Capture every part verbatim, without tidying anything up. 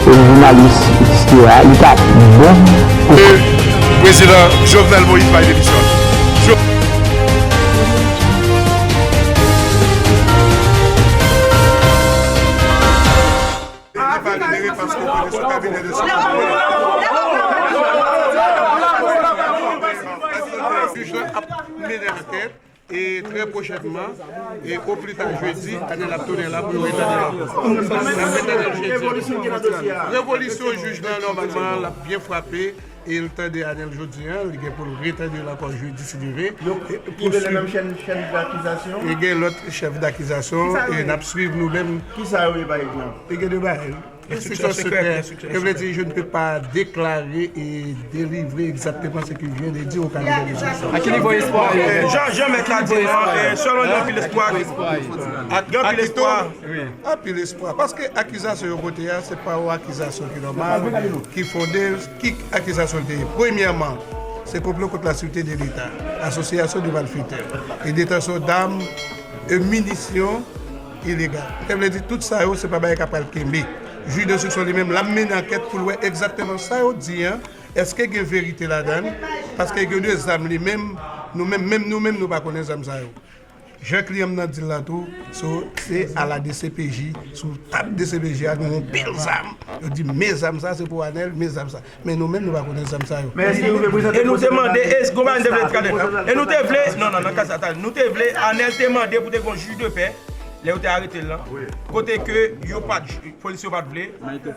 Jounalis X T A, li t ap bon pou. Prezidan Jovenel Moïse bay demisyon. Jo- Li pa libere paske konnen se yon kabinè de sekirite. Jij la ap mennen ankèt. E trè pwochènman, e oplita jedi, Anèl ap tounen la pou yo retande l ankò. N ap retande l jedi. Evolisyon ki nan dosye a? Revolisyon, jij la, nòmalman, l ap byen frape, e l tande Anèl jodi a, li gen pou l retande l ankò jedi, si Dye vle. Yo kenbe le menm chèf, chèf dakizasyon? E gen lòt chèf dakizasyon, e n ap swiv nou menm. Kisa yo ye, pa egzanp? E gen de bagay. Instruction secrète. Instruction secrète. Sa vle dire, je ne peux pas déclarer et délivrer exactement ce que je viens de dire au cabinet de justice. A ki nivo espwa yo? Jan, jan mèt la di, non, e, sèlman gen anpil espwa. Gen anpil espwa. Anpil espwa. Paske akizasyon yo pote a, se pa yon akizasyon ki nòmal, ki fonde. Ki akizasyon te ye? Premyèman, se konplo kont la sûreté de l'État, asosyasyon de malfetè, e detansyon dam, e minisyon ilegal. Sa vle di, tout sa yo, se pa bagay k ap pral kenbe. Jij denstriksyon li menm, l ap mennen ankèt pou l wè egzakteman sa yo di an, èske gen verite ladan l, paske gen de zam li menm, nou menm, menm nou menm, nou pa konnen zam sa yo. Jan kliyan m nan di l la tou, so, se a la D C P J, sou tab D C P J a, gen yon pil zam. Yo di, men zam sa, se pou Anèl, men zam sa. Men nou menm, nou pa konnen zam sa yo. Men èske yo vle prezante pwosè pènal? E nou te mande, e nou te vle, talè, e nou te vle, non, non, nan ka sa, talè, nou te vle, Anèl te mande pou te gon jij de pè, lè yo te arete l lan. Kote ke yo pa t, polis yo pa t vle,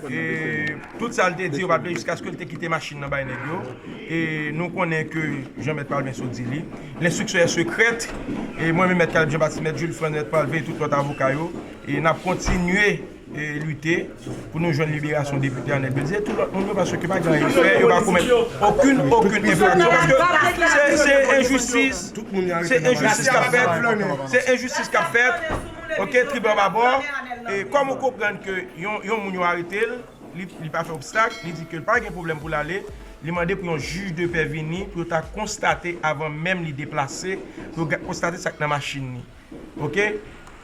e tout sa l te di, yo pa t vle, jiskaske l te kite machin nan bay nèg yo. E nou konnen ke jan mèt Palven sot di li, lenstriksyon è sekrèt, e mwen menm mèt Caleb Jean Baptiste, mèt Jules Franc, mèt Palven, e tout lòt avoka yo, e n ap kontinye e lite pou nou jwenn liberasyon depite Anèl Belizaire, tout lòt moun yo, paske pa gen anyen yo fè, yo pa komèt okenn, okenn enfraksyon, paske se, se enjistis, se enjistis k ap fèt, se enjistis k ap fèt, oke, trip anba bò, e kòm ou konprann ke yon, yon moun yo arete l, li, li pa fè obstak, li di ke l pa gen pwoblèm pou l ale, li mande pou yon jij de pè vini pou yo ta konstate avan menm li deplase, pou yo ga-, konstate sa k nan machin li. Oke?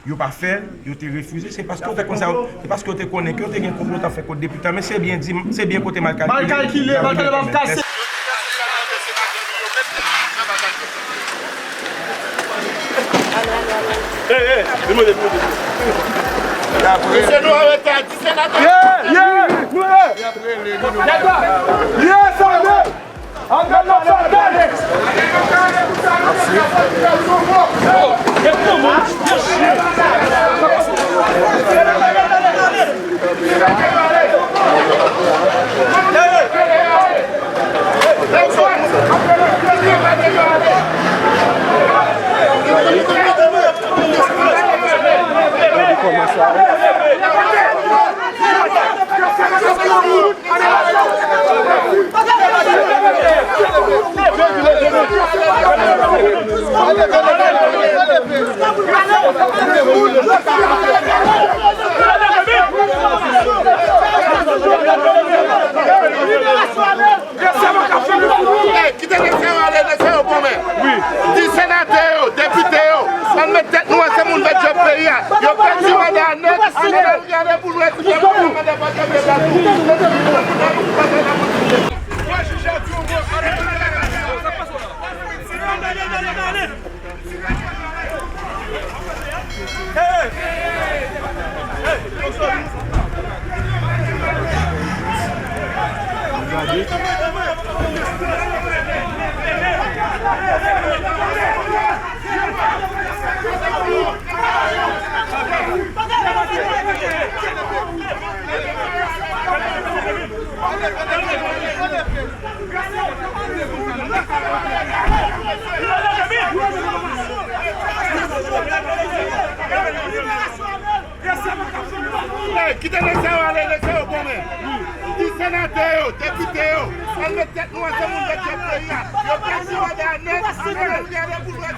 Yo pa fè l, yo te refize. Se paske yo te konn sa, se paske yo te konnen ke yo te gen konplo t ap fè kont depite a, men se byen di, se byen kote mal kalkile. Mal kalkile, mal kalkile, m ap kase. Hey, hey, demote, demote. Mesye, nou arete a dis senatè. Yeah, yeah, nou ye. Yes, sir. Ey, kite nèg sa yo ale, nèg sa yo bon, men. Wi. Di senatè yo, depite yo, ann met tèt nou ansanm, nou fè djòb peyi a. Yo pèdi manda a nèt, ann ale pou lwès. Ey, kite nèg sa yo ale, nèg sa yo bon, men. Di senatè yo, depite yo, ann met tèt nou ansanm, nou fè djòb peyi a. Yo pèdi manda a nèt, ann ale pou lwès.